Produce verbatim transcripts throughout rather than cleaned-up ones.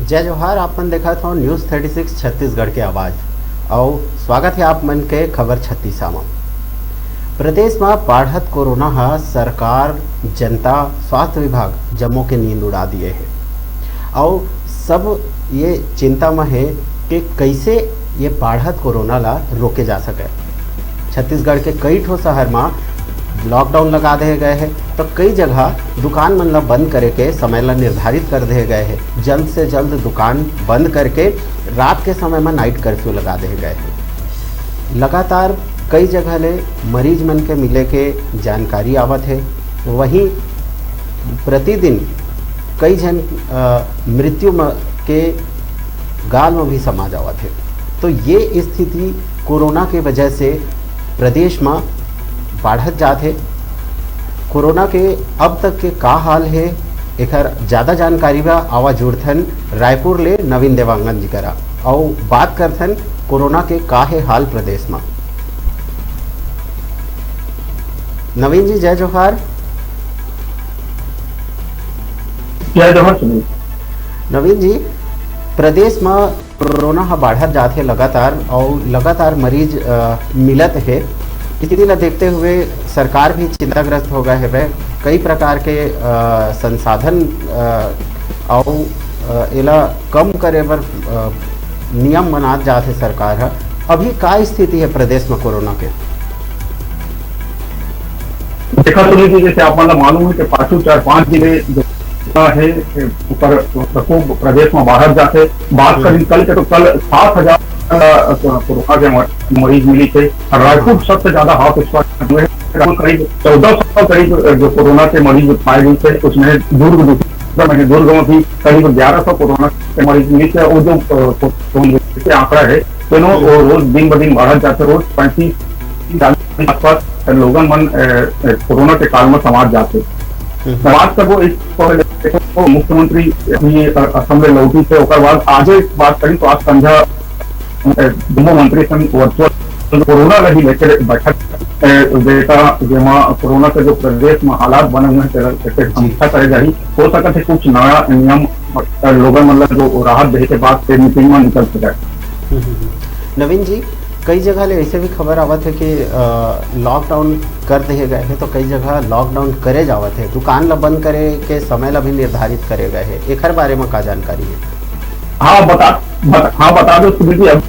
जय जोहार, आप मन देखत हो News Thirty Six छत्तीसगढ़ के आवाज। अउ स्वागत हे आप मन के खबर छत्तीसा म। प्रदेश म बाढ़त कोरोना ह सरकार, जनता, स्वास्थ्य विभाग जम्मो के नींद उड़ा दिए हे। अउ सब ये चिंता म हे कि कइसे ये बाढ़त कोरोना ला रोके जा सके। छत्तीसगढ़ के कई ठो शहर म lockdown लगा दे गए हे, तो कई जगह दुकान मन ला बंद करे के समय ला निर्धारित कर दे गए हे। जल्द से जल्द दुकान बंद करके रात के समय म night curfew लगा दे गए हे। लगातार कई जगह ले मरीज मन के मिले के जानकारी आवत हे। वहीं प्रतिदिन कई झन, अ, मृत्यु म-, के गाल म भी समा जावत हे। तो ये स्थिति कोरोना के वजह से प्रदेश म बाढ़त जात हे। कोरोना के अब तक के का हाल हे, एकर ज्यादा जानकारी बर आवा जुड़थन रायपुर ले नवीन देवांगन जी करा, अउ बात करथन कोरोना के का हे हाल प्रदेश म। नवीन जी, जय जोहार। जय जोहार सुनील। नवीन जी, प्रदेश म कोरोना ह बाढ़त जात हे लगातार, अउ लगातार मरीज, अ, मिलत हे। स्थिति ला देखते हुए सरकार भी चिंताग्रस्त हो गए हवे। कई प्रकार के, अ, संसाधन, अ, अउ, अ, एला कम करे बर, अ, नियम बनात जात हे सरकार ह। अभी का स्थिति हे प्रदेश म कोरोना के? देखा सुनील जी, जैसे आप मन ला मालूम हे कि पाछू चार पांच जिले जो हे, ओकर प्रकोप प्रदेश म बाढ़त जात हे। बात हम्म। करें कल के, तो कल सात हजार, अ, कोरोना के म-, मरीज मिलिस हे। अउ रायपुर सबसे ज्यादा hot spot हे। करीब चौदह सौ करीब जो कोरोना के मरीज पाए गए थे, उसमें दुर्ग दूसरा में हे। दुर्ग में भी करीब ग्यारह सौ कोरोना के मरीज मिलिस हे। वो जो, अ, कोरोना के आंकड़ा हे, तेनो हम्म। वो रोज दिन ब दिन बाढ़त जात हे। रोज पैंतीस चालीस के आसपास लोगन मन, अ, अ, कोरोना के काल में समाज जात हे। हम्म। समाज का वो एक पहले देखो, मुख्यमंत्री अभी, अ, असम ले लौटिस हे, ओकर बाद आजे बात करी तो आज संझा, अ, जम्मो मंत्री संग virtual कोरोना ला ही लेके बैठक, अ, बेटा, जेमा कोरोना के जो प्रदेश में हालात बने हुए हैं, तेला, तेकर जी। समीक्षा करे जाही। हो सकत हे कुछ नया नियम, अ, लोगन मन ला जो राहत देहे के बाद से मीटिंग में निकल सके। हम्म, हम्म, हम्म। नवीन जी, कई जगह ले ऐसे भी खबर आवत हे कि, अ, lockdown कर देहे गए हे, तो कई जगह lockdown करे जावत हे, दुकान ला बंद करे के समय ला भी निर्धारित करे गए हे, एखर बारे में का जानकारी हे? हाँ, बता, बता, हाँ, बता दो सुधीर जी, अब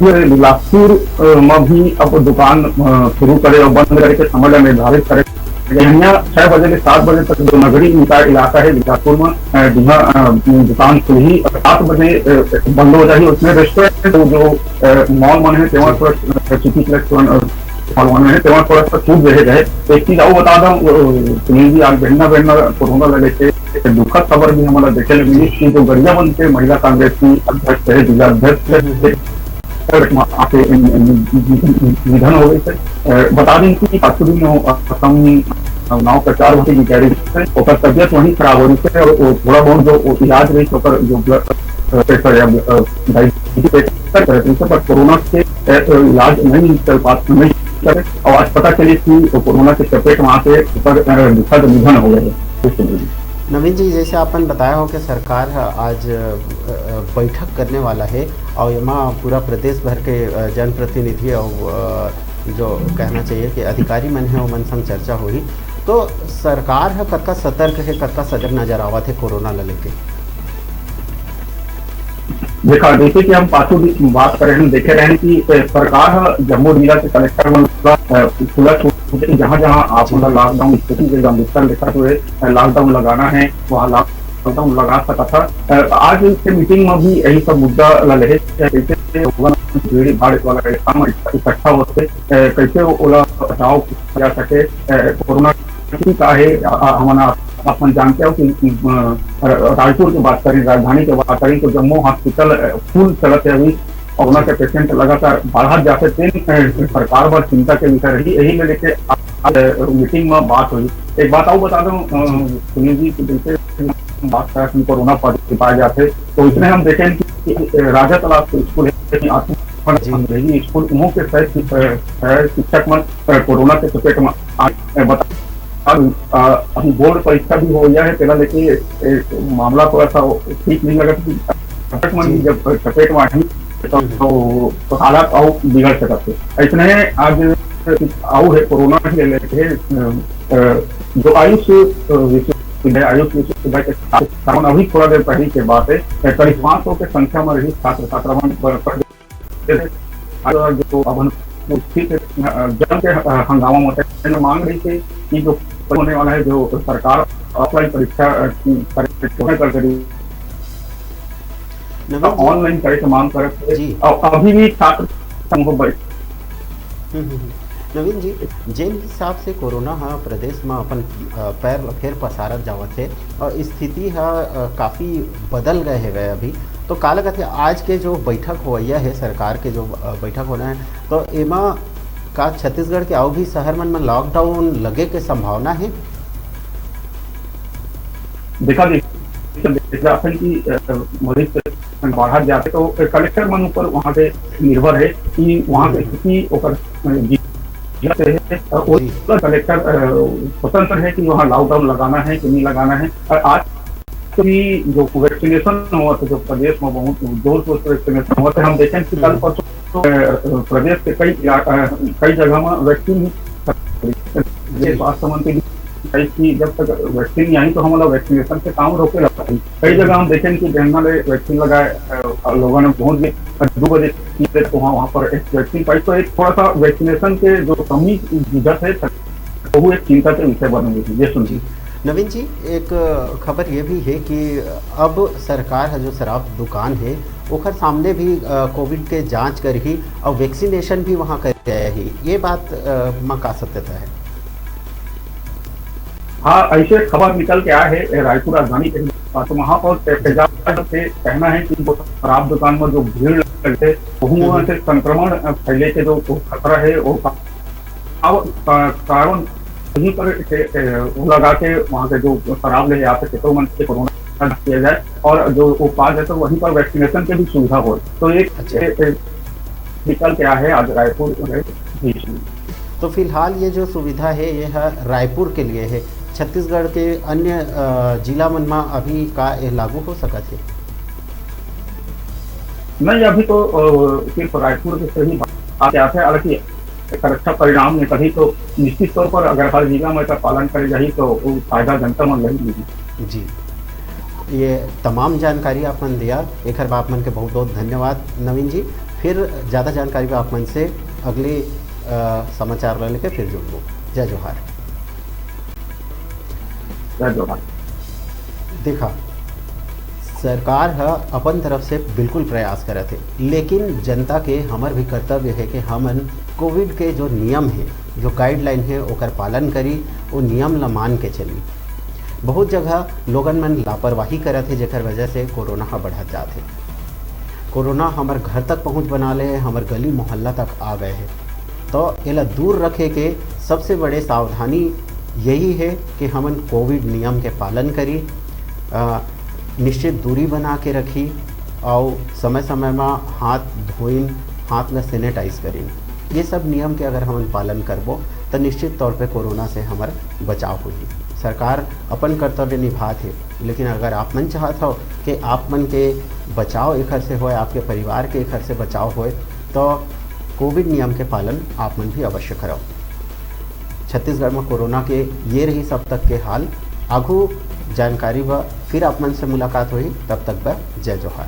ये बिलासपुर, अ, में भी अब दुकान, अ, शुरू करे अउ बंद करे के समय ला निर्धारित करे। यहाँ छह बजे ले सात बजे तक जो नगरी निकाय इलाका हे बिलासपुर में, अ, जिहाँ, अ, दुकान खुलही, सात बजे, अ, बंद हो जाही। उसमें रेस्टोरेंट, जो, जो, अ, मॉल मन हे, तेमा थोड़ा, अ, सिटी प्लेक्स मन, अ, मॉल मन हे, तेमा थोड़ा सा छूट रहे गए। एक चीज अउ बता दो, अ, सुनील जी, आज बेहना बेहना कोरोना लगे के दुखद खबर भी हमला देखे ले मिली कि जो गरियाबंद के महिला कांग्रेस की अध्यक्ष हे, जिला अध्यक्ष हम्म, हम्म, हे, हम्म। आके निधन हो गए थे। अ, बता दें कि पाछू दिन वो असम चुनाव प्रचार होते की कह रही थी, ओकर तबियत वहीं खराब हो रही थी और वो थोड़ा बहुत जो वो इलाज रही थी, ओकर जो ब्लड प्रेशर या, अ, डायबिटीज प्रेशर रहती थी, पर कोरोना से, अ, अ, इलाज नहीं चल पा, नहीं करे और आज पता चली कि वो कोरोना के चपेट में आके ओकर, अ, दुखद निधन हो गए। नवीन जी, जैसे आपन बताया हो कि सरकार ह आज, अ, अ, बैठक करने वाला हे और एमा पूरा प्रदेश भर के, अ, जनप्रतिनिधि और, अ, जो कहना चाहिए कि अधिकारी मन हे, ओमन संग चर्चा होही। तो सरकार ह कतका सतर्क हे, कतका सजग नजर आवत हे कोरोना ल लेके? देखा, जैसे कि हम पाछू भी बात करे हन, देखे रहे हन कि, अ, सरकार ह जम्मो जिला के कलेक्टर मन ला, अ, खुला छूट देथे, जहाँ-जहाँ आप जी। मन ला लॉकडाउन स्थिति के गंभीरता देखत हुए, अ, लॉकडाउन लगाना हे, वहाँ लॉकडाउन लगा सकत ह। अ, आज के मीटिंग में भी यही सब मुद्दा ला लेहे, कैसे लोगन भीड़ भाड़ वाला काम इकट्ठा होथे, अ, कैसे ओला बचाव किया जा सके, अ, कोरोना का हे, अ, अ, हमन आप, आप मन जानते हो कि, अ, रायपुर की बात करें, राजधानी की बात करें तो जम्मो हॉस्पिटल, अ, फुल चलत हे अभी। कोरोना के पेशेंट लगातार बढ़त जाथे, तेन, अ, सरकार बर चिंता के विषय रही। यही ले लेके आज, अ, मीटिंग में बात हुई। एक बात और बता दूं, अ, जी। सुनील जी, कि जैसे हम बात करत हन कोरोना पॉजिटिव पाए जाथे, तो इसमें हम देखें कि, कि, अ, राजा तालाब के स्कूल हे, जी। अंग्रेजी स्कूल, उहों के शायद, अ, शायद शिक्षक मन, अ, कोरोना के चपेट में आ, अ, बता, अ, अभी बोर्ड परीक्षा भी हो गया है, तेला लेके, अ, मामला थोड़ा सा ठीक नहीं लगा कि संक्रमण जी। की जब चपेट में आही, तो, हम्म। तो, तो हालात अउ बिगड़ सकत हे। ऐसने आज अउ हे कोरोना के लेके, अ, अ, जो आयुष, अ, विश्वविद्यालय, आयुष विश्वविद्यालय के छात्र छात्रावन अभी थोड़ा देर पहले के बात हे, करीब पाँच सौ के संख्या में रही छात्र छात्रावन प-, प-, आज जो अब हम स्थित, अ, जम के, अ, हंगामा मचा, मांग रही थी कि जो होने वाला है, जो सरकार ऑफलाइन परीक्षा, अ, परीक्षा कर करी, नवीन जी। ऑनलाइन करे के मांग करत हे। जी। और अभी भी छात्र संघ बैठ हम्म, हम्म, हम्म। नवीन जी, जेन हिसाब से कोरोना ह प्रदेश म अपन, अ, पैर ल फेर पसारत जावत हे और स्थिति ह, अ, काफ़ी बदल गए हवे अभी, तो का लगत हे आज के जो बैठक होवइया हे, सरकार के जो, अ, बैठक होना हे, तो एमा का छत्तीसगढ़ के अउ भी शहर मन म लॉकडाउन लगे के संभावना हे? देखा, देखा, देखा जात हे कि, अ, मरीज बढ़त जात हे, तो कलेक्टर मन ऊपर वहाँ के निर्भर हे कि वहाँ के हम्म। स्थिति ओकर, अ, जिला से हे, अ, जी। ओकर कलेक्टर, अ, स्वतंत्र हे कि वहाँ लॉकडाउन लगाना हे कि नहीं लगाना हे। और आज भी जो वैक्सीनेशन होवत हे, जो प्रदेश में बहुत जोर शोर से वैक्सीनेशन होवत हे, हम देखें कि कल हम्म। परसों, अ, प्रदेश के कई इला-, अ, कई जगह में वैक्सीन ही जी। स्वास्थ्य मंत्री कही कि जब तक वैक्सीन नहीं आई, तो हमला वैक्सीनेशन से काम रोके लगता है। कई हम्म। जगह हम देखें कि जहाँ ले वैक्सीन लगाए, अ, लोगों ने पहुंच गए, दो बजे की देर को वहाँ, वहाँ पर एक वैक्सीन पाई। तो एक थोड़ा सा वैक्सीनेशन के जो कमी दिखत हे, वो एक चिंता के विषय बन गई है। ये सुनिए। जी। नवीन जी, एक खबर ये भी हे कि अब सरकार ह जो शराब दुकान हे, ओकर सामने भी, अ, कोविड के जांच करही और वैक्सीनेशन भी वहाँ करे जाही। ये बात, अ, म का सत्यता हे? हाँ, ऐसे खबर निकल के आए हे, ए, रायपुर राजधानी के, तो वहाँ पर एहतजाज के कहना हे कि वो शराब दुकान में जो भीड़ लगे, वहाँ हम्म। से संक्रमण, अ, फैले के जो खतरा हे, वो का-, अब, अ, कारण वहीं पर के, ए, वो लगा के वहाँ से जो शराब ले आते थे, तो मन से कोरोना किया जाए और जो वो पा जाए, तो वहीं पर वैक्सीनेशन की भी सुविधा हो। तो एक, अच्छा। ए, ए, निकल के आए हे आज रायपुर में। जी, जी। तो फिलहाल ये जो सुविधा हे, ये ह रायपुर के लिए हे, छत्तीसगढ़ के अन्य, अ, जिला मन म अभी का ये लागू हो सकत हे? नहीं, अभी तो, अ, सिर्फ रायपुर के सही बात आते हैं, हालांकि एकर अच्छा परिणाम निकलही, तो निश्चित तौर पर अगर हर जिला में एकर पालन करे जाही, तो वो फायदा जनता मन ल ही मिलही। जी, ये तमाम जानकारी आप मन दिया, एकर बर आप मन के बहुत-बहुत धन्यवाद नवीन जी। फिर ज़्यादा जानकारी बर आप मन से अगले, अ, समाचार ला लेके फिर जुड़बो। जय जोहार। जय जोहार। देखा, सरकार ह अपन तरफ से बिल्कुल प्रयास करत हे, लेकिन जनता के हमर भी कर्तव्य हे कि हमन कोविड के जो नियम हे, जो गाइडलाइन हे, ओकर पालन करी, ओ नियम ल मान के चली। बहुत जगह लोगन मन लापरवाही करत हे, जेकर वजह से कोरोना ह बढ़त जात हे। कोरोना हमर घर तक पहुँच बना ले हे, हमर गली मोहल्ला तक आ गए हे। तो एला दूर रखे के सबसे बड़े सावधानी यही हे कि हमन कोविड नियम के पालन करी, अ, निश्चित दूरी बना के रखी, अउ समय-समय म हाथ धोइन, हाथ ल सैनिटाइज करिन। ये सब नियम के अगर हमन पालन करबो, त निश्चित तौर पे कोरोना से हमर बचाव होही। सरकार अपन कर्तव्य निभात हे, लेकिन अगर आप मन चाहत हव कि आप मन के बचाव एखर से होय, आपके परिवार के एखर से बचाव होय, तो कोविड नियम के पालन आप मन भी अवश्य करव। छत्तीसगढ़ म कोरोना के ये रहिस अब तक के हाल। आघू जानकारी बर फिर आप मन से मुलाकात होही, तब तक बर जय जोहार।